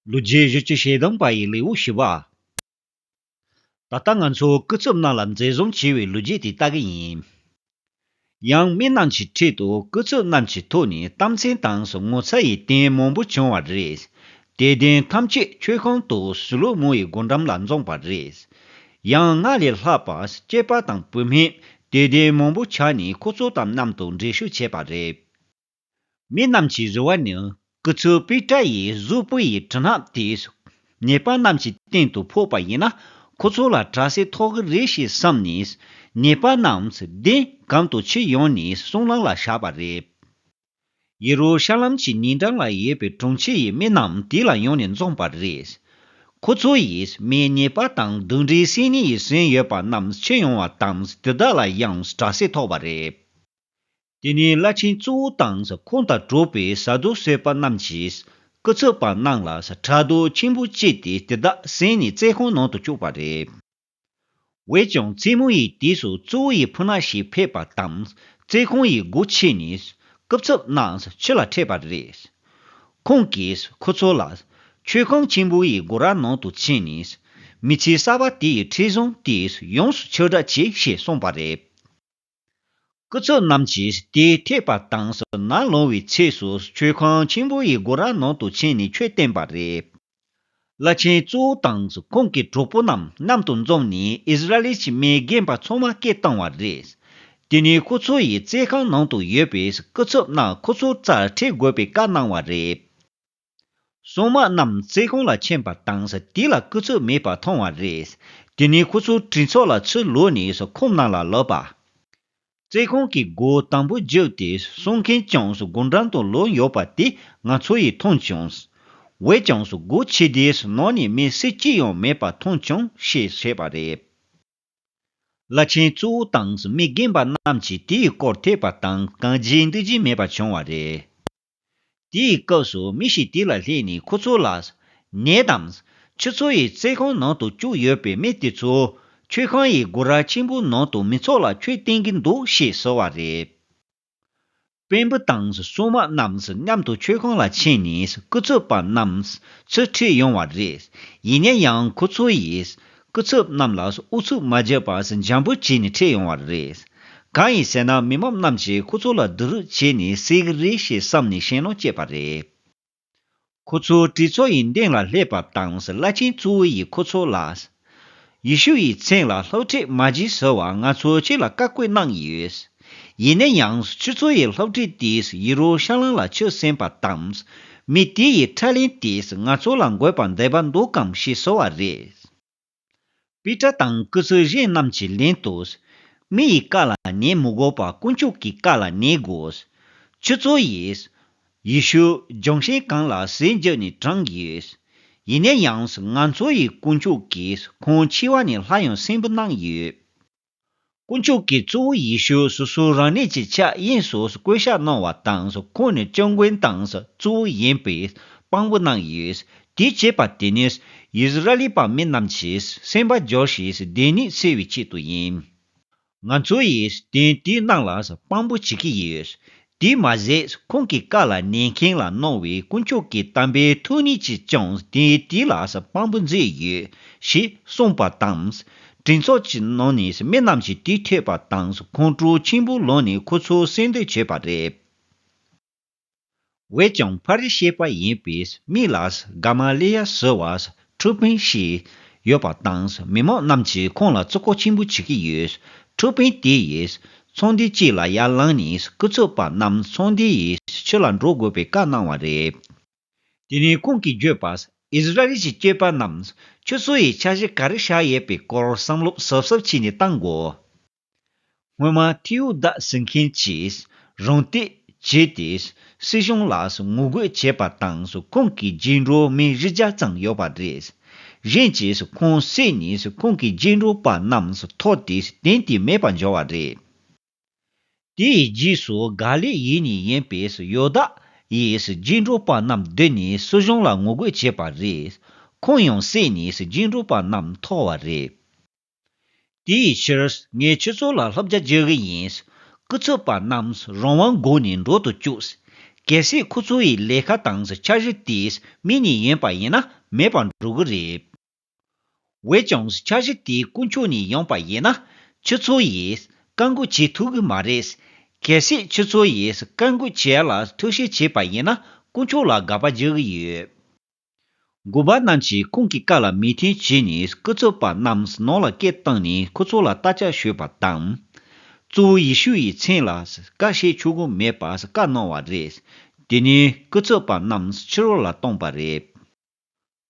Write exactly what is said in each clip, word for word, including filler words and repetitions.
ལོ་རྒྱུས་བཞི་བཅུ་ཞེ་བདུན་པ་ཡི་ལེའུ་བཞི་པ། ད་ལྟ་ང་ཚོ་སྐུ་ཚབ་རྣམས་ལ་འཛིན་བཟུང་བྱས་པའི་ལོ་རྒྱུས་དེ་ལྟ་གི་ཡིན། ཡང་མི་རྣམས་ཀྱི་ཁྲོད་དུ་སྐུ་ཚབ་རྣམས་ཀྱི་ཐོག་ནས་གཏམ་ཚན་དང་ངོ་ཚ་ཡི་རྟེན་མང་པོ་བྱུང་བ་རེད། དད་ལྡན་ཐམས་ཅད་མཆོད་ཁང་དུ་སྲི་ལོ་མོ་ཡི་སྒོ་འགྲམ་ལ་འཛོམས་པ་རེད། ཡང་སྔར་ལས་ལྷག་པ་སྐྱེས་པ་དང་བུད་མེད་དད་ལྡན་མང་པོ་ཆགས་ནས་ཁོ་ཚོ་དང་མཉམ་དུ་འགྲེལ་བཤད་བྱས་པ་རེད། མི་རྣམས་ཀྱི་རེ་བ་ནི་སྐུ་ཚབ་པེ་ཏྲ་ཡིས་གཟུགས་པོ་ཡི་གྲིབ་ནག་དེས་ཉེས་པ་རྣམས་ཀྱི་སྟེང་དུ་ཕོག་པ་ཡིན་ན་ཁོ་ཚོ་ལ་དྲག་སྐྱེད་ཐོབ་ཀྱི་རེད་ཞེས་བསམ་ནས་ཉེས་པ་རྣམས་གདན་གམ་དུ་ཁྱེར་ཡོང་ནས་སྲང་ལམ་ལ་བཞག་པ་རེད། ཡེ་རུ་ཤ་ལམ་གྱི་ཉེ་འགྲམ་ལ་ཡོད་པའི་གྲོང་ཁྱེར་ཡི་མི་རྣམས་དེ་ལ་ཡོང་ནས་འཛོམས་པ་རེད། ཁོ་ཚོ་ཡིས་མིའི་ཉེས་པ་དང་གདོན་འདྲེའི་སྲིད་ནི་ཡིས་ཟིན་ཡོད་པ་རྣམས་ཁྱེར་ཡོང་བ་དང་དེ་དག་ལ་ཡང་དྲག་སྐྱེད་ཐོབ་པ་རེད། དེ་ནས་བླ་ཆེན་གཙོ་བོ་དང་ཁོང་དང་གྲོགས་པའི་ས་དུ་སེ་པ་རྣམས་ཀྱིས་སྐུ་ཚབ་པ་རྣམས་ལ་ཕྲག་དོག་ཆེན་པོ་སྐྱེས་ཏེ་དེ་དག་བསད་ནས་བཙོན་ཁང་ནང་དུ་བཅུག་པ་རེད། འོན་ཀྱང་རྩེད་མོ་ཡི་དུས་སུ་གཙོ་བོ་ཡི་ཕུ་ན་ཞིག་ཕེབས་པ་དང་བཙོན་ཁང་ཡི་སྒོ་ཕྱེ་ནས་སྐུ་ཚབ་རྣམས་ཕྱི་ལ་ཁྲིད་པ་རེད། ཁོང་གིས་ཁོ་ཚོ་ལ་མཆོད་ཁང་ཆེན་པོ་ཡི་སྒོ་ར་ནང་དུ་ཕྱིན་ནས་མི་ཚེ་གསར་པ་དེ་ཡི་འཕྲིན་བཟང་དེ་ཡོངས་སུ་ཁྱབ་བསྒྲགས་བྱེད་ཞེས་གསུངས་པ་རེད། སྐུ་ཚབ་རྣམས་ཀྱིས་དེ་ཐོས་པ་དང་ནམ་ལངས་པའི་ཚེ་སུ་མཆོད་ཁང་ཆེན་པོ་ཡི་སྒོ་ར་ནང་དུ་ཕྱིན་ནས་ཆོས་བསྟན་པ་རེད། བླ་ཆེན་གཙོ་བོ་དང་ཁོང་གི་གྲོགས་པོ་རྣམས་མཉམ་དུ་འཛོམས་ནས་ཨིསི་ར་ཨེལ་གྱི་མི་རྒན་པ་ཚང་མ་སྐད་བཏང་བ་རེད། དེ་ནས་ཁོ་ཚོ་ཡིས་བཙོན་ཁང་ནང་དུ་ཡོད་པའི་སྐུ་ཚབ་རྣམས་ཁོ་ཚོའི་རྩར་ཁྲིད་དགོས་པའི་བཀའ་གནང་བ་རེད། སྲུང་མ་རྣམས་བཙོན་ཁང་ལ་ཕྱིན་པ་དང་དེ་ལ་སྐུ་ཚབ་མེད་པ་མཐོང་བ་རེད། དེ་ནས་ཁོ་ཚོ་གྲོས་ཚོགས་ལ་ཕྱིར་ལོག་ནས་ཁོང་རྣམས་ལ་ལབ་པ། བཙོན་ཁང་གི་སྒོ་དམ་པོ་བརྒྱབ་སྟེ་སྲུང་མཁན་ཀྱང་སྒོ་འགྲམ་དུ་ལོག་ཡོད་པ་དེ་ང་ཚོ་ཡིས་མཐོང་བྱུང་། འོན་ཀྱང་སྒོ་ཕྱེ་དུས་ནང་ནས་མི་སུ་གཅིག་ཡང་མེད་པ་མཐོང་བྱུང་ཞེས་བཤད་པ་རེད། བླ་ཆེན་གཙོ་བོ་དང་མི་རྒན་པ་རྣམས་ཀྱིས་དེའི་སྐོར་ཐོས་པ་དང་གང་བྱེད་འདུག་བྱེད་མེད་པ་བྱུང་བ་རེད། དེའི་སྐབས་སུ་མི་ཞིག་དེ་ལ་སླེབས་ནས་ཁོ་ཚོ་ལ། ཉེ་དམ། ཁྱོད་ཚོ་ཡི་བཙོན་ཁང་ནང་དུ་བཅུག་ཡོད་པའི་མི་དེ་ཚོ། མཆོད་ཁང་ཡི་སྒོ་ར་ཆེན་པོའི་ནང་དུ་མི་ཚོགས་ལ་ཆོས་བསྟན་གྱི་འདུག་ཞེས་ཟེར་བ་རེད། དཔོན་པོ་དང་སྲུང་མ་རྣམས་མཉམ་དུ་མཆོད་ཁང་ལ་ཕྱིན་ནས་སྐུ་ཚབ་པ་རྣམས་ཚུར་ཁྲིད་ཡོང་བ་རེད། ཡིན་ན་ཡང་ཁོ་ཚོ་ཡིས་སྐུ་ཚབ་རྣམས་ལ་ཨུ་ཚུགས་མ་བརྒྱབ་པར་འཇམ་པོ་བྱས་ནས་ཁྲིད་ཡོང་བ་རེད། གང་ཡིན་ཟེར་ན་མི་མང་རྣམས་ཀྱིས་ཁོ་ཚོ་ལ་སྡུག་རུས་བྱས་ནས་བསད་ཀྱི་རེད་ཞེས་བསམ་ནས་ཞེད་སྣང་སྐྱེས་པ་རེད། ཁོ་ཚོ་གྲོས་ཚོགས་ཡི་མདུན་ལ་སླེབས་པ་དང་བླ་ཆེན་གཙོ་བོ་ཡིས་ཁོ་ཚོ་ལ། ཡེ་ཤུ་ཡི་མཚན་ལ་སློབ་ཁྲིད་མ་བྱེད་ཟེར་བ་ང་ཚོ་ཁྱེད་ལ་བཀའ་བཀོད་གནང་ཡོད། ཡིན་ན་ཡང་ཁྱེད་ཚོ་ཡི་སློབ་ཁྲིད་དེས་ཡེ་རུ་ཤ་ལམ་ལ་ཆུ་སྲིན་པ་དང་། མི་དེ་ཡི་ཁྲག་ལན་དེས་ང་ཚོ་ལ་འགོས་པ་འདོད་པ་འདུག་གམ་ཞེས་ཟེར་བ་རེད། པེ་ཏྲ་དང་སྐུ་ཚབ་གཞན་རྣམས་ཀྱིས་ལན་དུ། མི་ཡི་བཀའ་ལ་ཉན་མི་དགོས་པར་དཀོན་མཆོག་གི་བཀའ་ལ་ཉན་དགོས། ཁྱེད་ཚོ་ཡིས། ཡེ་ཤུ་ལྗོན་ཤིང་གང་ལ་ཟས་བརྒྱབ་ནས་དྲངས་ཡོད། ཡིན་ན་ཡང་ང་ཚོ་ཡི་དཀོན་མཆོག་གིས་ཁོང་འཆི་བ་ནས་སླར་ཡང་གསོན་པོ་གནང་ཡོད། དཀོན་མཆོག་གིས་གཙོ་བོ་ཡེ་ཤུ་སོ་སོ་རང་ཉིད་ཀྱི་ཕྱག་གཡས་སུ་བསྐོ་བཞག་གནང་བ་དང་ཁོང་ནི་སྐྱབས་མགོན་དང་གཙོ་བོ་ཡིན་པས་དཔང་པོ་གནང་ཡོད། དེ་བྱས་པ་དེ་ནི་ཡིས་ར་ཨེལ་པ་མི་རྣམས་ཀྱིས་སེམས་པ་འགྱུར་ཞིང་བདེན་ནི་འཚོལ་བའི་ཆེད་དུ་ཡིན། ང་ཚོ་ཡིས་དོན་དེའི་ནང་ལ་དཔང་པོ་བྱེད་ཀྱི་ཡོད། དེ་མ་ཟད་ཁོང་གི་བཀའ་ལ་ཉན་མཁན་ལ་གནང་བའི་དཀོན་མཆོག་གི་དམ་པའི་ཐུགས་ཉིད་ཀྱིས་ཀྱང་དེ་དེ་ལ་དཔང་པོ་མཛད་ཡོད་ཞེས་གསུངས་པ་དང་། གྲོས་ཚོགས་ཀྱི་ནང་ནས་མི་རྣམས་ཀྱིས་དེ་ཐོས་པ་དང་ཁོང་ཁྲོ་ཆེན་པོ་ལངས་ནས་ཁོ་ཚོ་གསོད་འདོད་བྱས་པ་རེད། འོན་ཀྱང་ཕ་རི་ཤི་པ་ཡིན་པའི་མི་ལ་ག་མ་ལི་ཡ་ཟེར་བ་ཁྲི་དཔོན་ཞིག་ཡོད་པ་དང་མི་མང་རྣམས་ཀྱིས་ཁོང་ལ་བརྩི་བཀུར་ཆེན་པོ་བྱེད་ཀྱི་ཡོད། ཁྲི་དཔོན་དེ་ཡིས་ཚོགས་འདུ་གཅིག་ལ་ཡར་ལངས་ནས་སྐུ་ཚབ་པ་རྣམས་ཚོགས་འདུ་ཡི་ཕྱི་ལ་འགྲོ་དགོས་པའི་བཀའ་གནང་བ་རེད། དེ་ནས་ཁོང་གིས་བརྗོད་པ། ཨིསི་ར་ཨེལ་གྱི་སྐྱེས་པ་རྣམས་ཁྱོད་ཚོ་ཡི་འཆར་གཞི་ག་རེ་བཞག་ཡོད་པའི་སྐོར་བསམ་བློ་གཟབ་གཟབ་བྱས་ནས་བཏང་དགོས། སྔོན་མ་ཐེའུ་དཱ་ཟེར་མཁན་གྱིས་རང་བསྟོད་བྱས་ཏེ་སྲིད་གཞུང་ལ་ངོ་རྒོལ་བྱས་པ་དང་ཁོང་གི་རྗེས་འགྲོ་མི་བཞི་བརྒྱ་ཙམ་ཡོད་པ་རེད། གཞན་གྱིས་ཁོང་བསད་ནས་ཁོང་གི་རྗེས་འགྲོ་པ་རྣམས་འཐོར་ཏེ་དེང་དུས་མེད་པར་འགྱུར་བ་རེད། དེའི་རྗེས་སུ་ག་ལེ་ཡུལ་ནས་ཡིན་པའི་ཡོ་དཱ་ཡིས་རྗེས་འགྲོ་པ་རྣམས་བསྡུས་ནས་སྲིད་གཞུང་ལ་ངོ་རྒོལ་བྱས་པ་རེད། ཁོང་ཡང་བསད་ནས་རྗེས་འགྲོ་པ་རྣམས་འཐོར་བ་རེད། དེའི་ཕྱིར་ངས་ཁྱེད་ཚོ་ལ་བསླབ་བྱ་བརྗོད་ཀྱི་ཡིན། སྐུ་ཚབ་པ་རྣམས་རང་དབང་སྒོ་ནས་འགྲོ་དུ་བཅུག་གལ་སྲིད་ཁོ་ཚོ་ཡི་ལས་ཀ་དང་འཆར་གཞི་དེས་མི་ནས་ཡིན་པ་ཡིན་ན་མེད་པར་འགྲོ་གི་རེད། འོན་ཀྱང་འཆར་གཞི་དེ་དཀོན་མཆོག་ནས་ཡོང་པ་ཡིན་ན་ཁྱོད་ཚོ་ཡིས་བཀག་འགོག་བྱེད་ཐུབ་གི་མ་རེད། གལ་སྲིད་ཁྱོད་ཚོ་ཡིས་བཀག་འགོག་བྱེད་ཡ་ལ་ཐུགས་ཞིབ་བྱས་པ་ཡིན་ན་དཀོན་མཆོག་ལ་དགག་པ་རྒྱག་གི་ཡོད། འགོ་པ་རྣམས་ཀྱིས་ཁོང་གི་བཀའ་ལ་མོས་མཐུན་བྱས་ནས་སྐུ་ཚབ་པ་རྣམས་ནང་ལ་སྐད་བཏང་ནས་ཁོ་ཚོ་ལ་རྟ་ལྕག་གཞུས་པ་དང་། གཙོ་བོ་ཡེ་ཤུ་ཡི་མཚན་ལ་བཀའ་བཤད་ཆོག་གི་མེད་པ་བཀའ་གནང་བ་རེད། དེ་ནས་སྐུ་ཚབ་པ་རྣམས་ཕྱི་རོལ་ལ་བཏང་པ་རེད།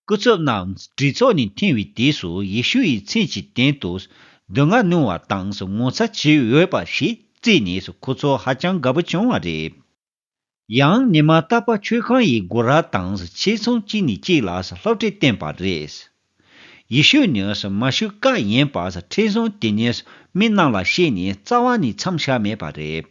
སྐུ་ཚབ་རྣམས་གྲོས་ཚོགས་ནས་ཐོན་པའི་དུས་སུ་ཡེ་ཤུ་ཡི་མཚན་གྱི་སྟེང་དུ་སྡུག་བསྔལ་མྱོང་བ་དང་ངོ་ཚ་བྱེད་འོས་པ་ཞིག་བརྩིས་ནས་ཁོ་ཚོ་ཧ་ཅང་དགའ་པོ་བྱུང་བ་རེད། ཡང་ཉི་མ་རྟག་པར་མཆོད་ཁང་ཡི་སྒོ་ར་དང་ཆེད་ཚང་གཅིག་ནས་གཅིག་ལ་སློབ་ཁྲིད་བསྟན་པ་རེད། ཡེ་ཤུ་ནི་མ་ཤི་ཀ་ཡིན་པ་ཁྲིམས་སྲུང་དེ་ཉིད་མི་རྣམས་ལ་བཤད་ནས་རྩ་བ་ནས་མཚམས་བཞག་མེད་པ་རེད།